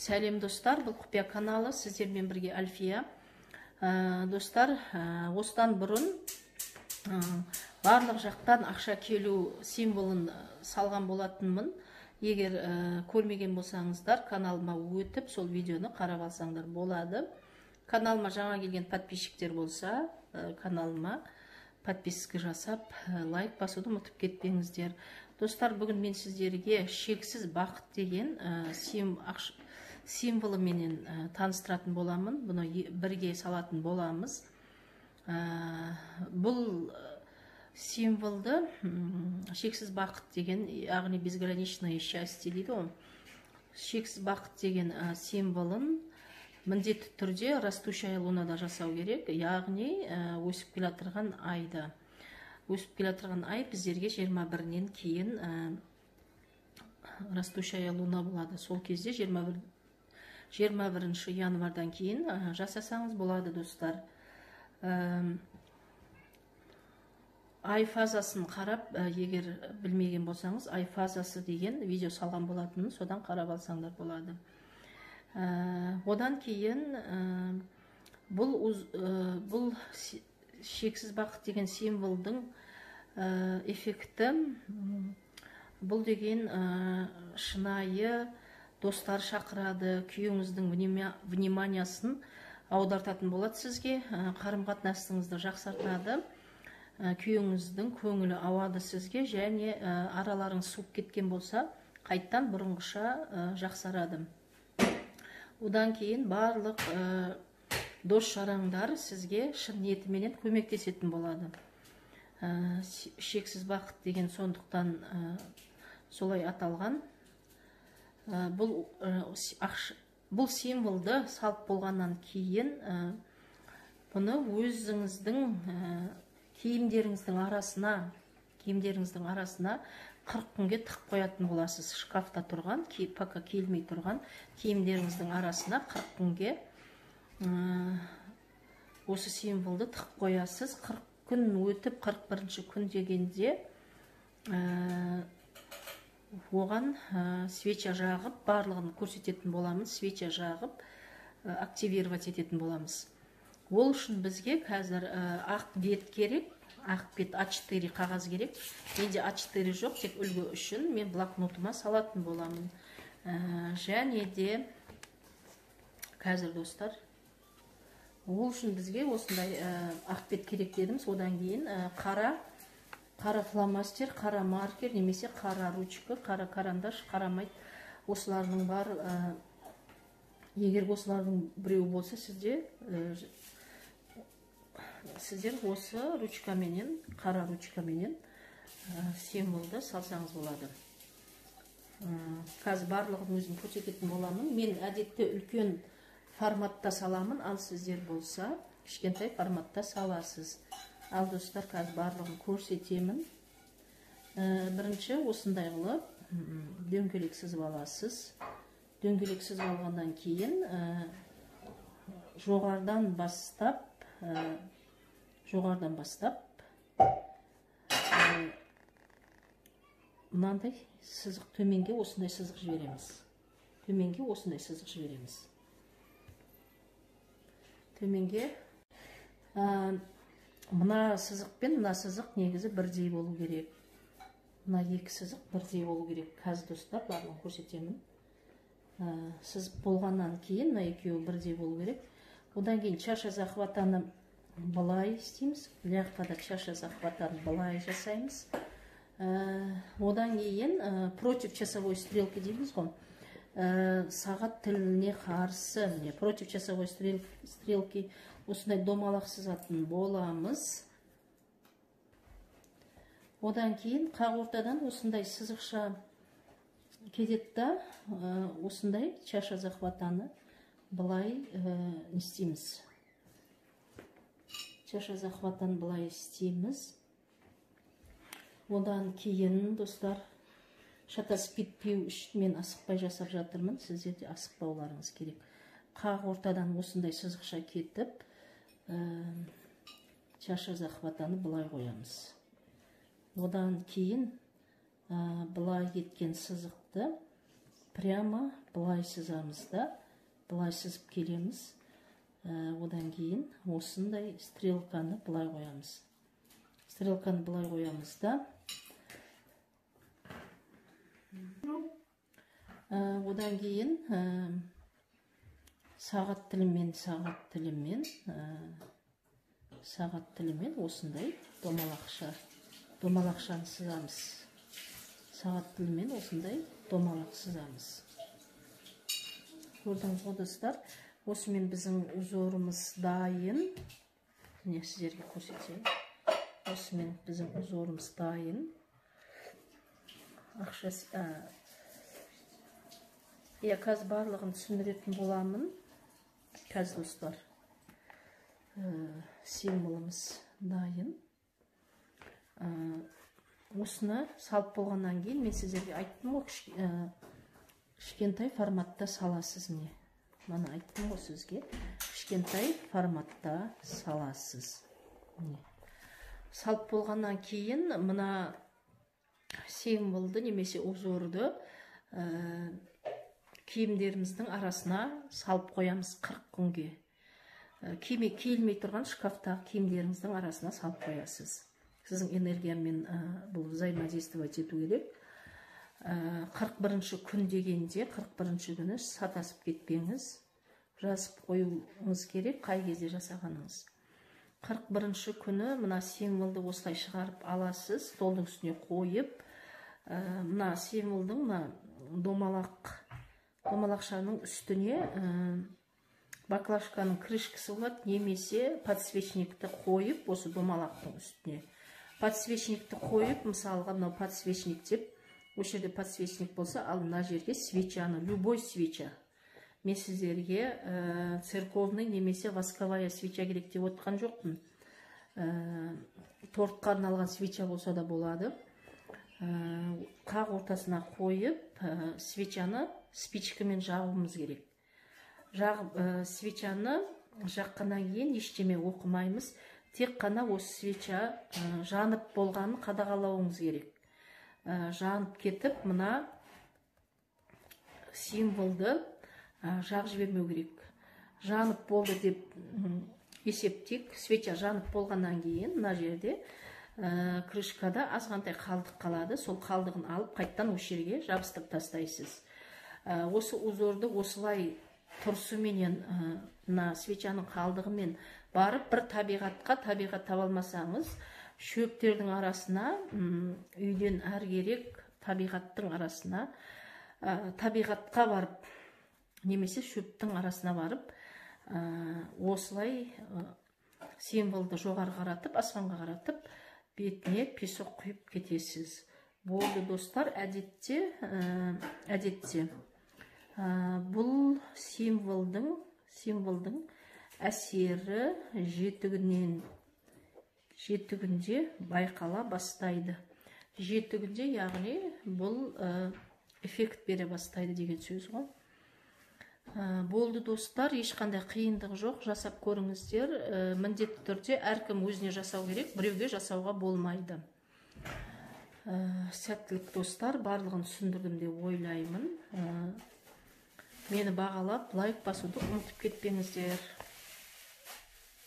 Сәлем, достар, бұл Құпия каналы, сіздермен бірге Альфия. Достар, осыдан бұрын барлық жақтан ақша келу символын салған болатынмын. Егер көрмеген болсаңыздар, каналыма өтіп, сол видеоны қарап алсаңдар болады. Каналыма жаңа келген подписчиктер болса, каналыма подписка жасап, лайк басуды ұмытып кетпеңіздер. Достар, бүгін мен сіздерге шексіз бақыт деген символыменен таныстыратын боламын. Бұны бірге салатын боламыз. Бұл символды шексіз бақыт деген, яғни безграничное счастье дейді ғой. Шексіз бақыт деген символын міндетті түрде растущая лунада жасау керек, яғни өсіп келе жатырған айда. Өсіп келе жатырған ай біздерге 21-нен кейін растущая луна болады. Сол кезде 21 январдан кейін жасасаңыз болады, достар. Ай фазасын қарап, егер білмеген болсаңыз, ай фазасы деген видео салған болатынмын, содан қарап алсаңдар болады. Одан кейін бұл шексіз бақыт деген символдың эффекті, бұл деген шынайы достар шақырады, күйеуіңіздің вниманиясын аудартатын болады сізге, қарым-қатынасыңызды жақсартады, күйеуіңіздің көңілі ауады сізге, және араларыңыз суып кеткен болса, қайттан бұрынғыша жақсарады. Одан кейін барлық дос жараңдар сізге шын ниетіменен көмектесетін болады. Шексіз бақыт деген сондықтан солай аталған. Бұл символды салып болғаннан кейін бұны өзіңіздің киімдеріңіздің арасына 40 күнге тығып қоятын боласыз. Шкафта тұрған, пока киілмей тұрған киімдеріңіздің арасына 40 күнге осы символды тығып қоясыз. 40 күн өтіп, 41 күн дегенде оған свеча жағып, барлығын көрсететін боламын, свеча жағып, активировать ететін боламыз. Ол үшін бізге қазір ақ бет керек, ақ бет А4 қағаз керек. Менде А4 жоқ, тек үлгі үшін мен блокнотыма салатын боламын. Және де қазір, достар, ол үшін бізге осындай ақ бет керек дедім. Содан кейін қара фломастер, қара маркер немесе қара ручка, қара карандаш, қарамайды. Осылардың бар, егер осылардың біреуі болса, сіздер осы ручкаменен, қара ручкаменен символды салсаңыз болады. Қазір барлығын өзім көрсететін боламын. Мен әдетте үлкен форматта саламын, ал сіздер болса кішкентай форматта саласыз. Ал, достар, қазір барлығын көрсетемін. Бірінші осындай қылып дөңгелек сызып аласыз. Дөңгелек сызып алғаннан кейін жоғарыдан бастап мынандай сызық, төменге осындай сызық жібереміз. Төменге осындай сызық жібереміз. Төменге мына сызық пен мына сызық негізі бірдей болу керек. Мына екі сызық бірдей болу керек. Қазір, достар, барлығын көрсетемін. Сызып болғаннан кейін мына екеуі бірдей болу керек. Одан кейін чаша захватаны былай істейміз. Мына жақта да чаша захватаны былай жасаймыз. Одан кейін против часовой стрелки дейміз ғой. Сағат тіліне қарсы, міне, против часовой стрелки осындай домалақ сызатын боламыз. Одан кейін қақ ортадан осындай сызықша кетеді да, осындай чаша захватаны былай не істейміз. Чаша захватаны былай істейміз. Одан кейін, достар, шатасып кетпеу үшін мен асықпай жасап жатырмын, сіздер де асықпауларыңыз керек. Қақ ортадан осындай сызықша кетіп, чаша захватаны былай қоямыз. Одан кейін былай кеткен сызықты Прямо былай сызамыз да, былай сызып келеміз. Одан кейін осындай стрелканы былай қоямыз. Стрелканы былай қоямыз да. Одан кейін сағат тілімен осындай домалақшаны сызамыз. Сағат тілімен осындай домалақ сызамыз. Көрдіңіз ғой, достар? Осымен біздің узорымыз дайын. Міне, сіздерге көрсетейін. Осымен біздің узорымыз дайын. Ақша, иә, қазір барлығын түсіндіретін боламын. Қазір, достар, символымыз дайын. Осыны салып болғаннан кейін мен сіздерге айттым ғой, кішкентай форматта саласыз. Міне, мана айттым ғой сізге, кішкентай форматта саласыз. Міне, салып болғаннан кейін мына символды немесе узорды киімдеріміздің арасына салып қоямыз 40 күнге. Киілмей тұрған шкафтағы киімдеріңіздің арасына салып қоясыз. Сіздің энергиямен бұл взаимодействовать ету керек. 41-ші күн дегенде, 41-ші күні сатасып кетпеңіз, жазып қоюыңыз керек қай кезде жасағаныңыз. 41-ші күні мына символды осылай шығарып аласыз, столдың үстіне қойып, мына символдың мына домалақшаның үстіне баклажканың крышкасы болады, немесе подсвечникті қойып, осы домалақтың үстіне подсвечникті қойып, мысалға мынау подсвечник деп, осы жерде подсвечник болса, ал мына жерге свечаны, любой свеча. Мен сіздерге церковный немесе восковая свеча керек деп отқан жоқпын. Тортқа арналған свеча болса да болады. Қақ ортасына қойып, свечаны спичкамен жағуымыз керек. Свечаны жаққаннан кейін ештеме оқымаймыз. Тек қана осы свеча жанып болғанын қадағалауыңыз керек. Жанып кетіп, мына символды жағып жібермеу керек. Жанып болды деп есептейік. Свеча жанып болғаннан кейін мына жерде крышкада азғантай қалдық қалады. Сол қалдығын алып қайттан осы жерге жабыстырып тастайсыз. Осы узорды осылай тұрсыменен, мына свечаның қалдығымен барып бір табиғатқа, табиғат таба алмасаңыз, шөптердің арасына, үйден әргерек табиғаттың арасына, табиғатқа барып, немесе шөптің арасына барып, осылай символды жоғары қаратып, аспанға қаратып, бетіне песок құйып кетесіз. Болды, достар, әдетте бұл символдың әсері жеті күнде байқала бастайды. 7 күнде, яғни бұл эффект бере бастайды деген сөз ғой. Болды, достар, ешқандай қиындық жоқ, жасап көріңіздер. Міндетті түрде әркім өзіне жасау керек, біреуге жасауға болмайды. Сәттілік, достар, барлығын түсіндірдім деп ойлаймын. Мені бағалап, лайк басуды ұмытып кетпеңіздер.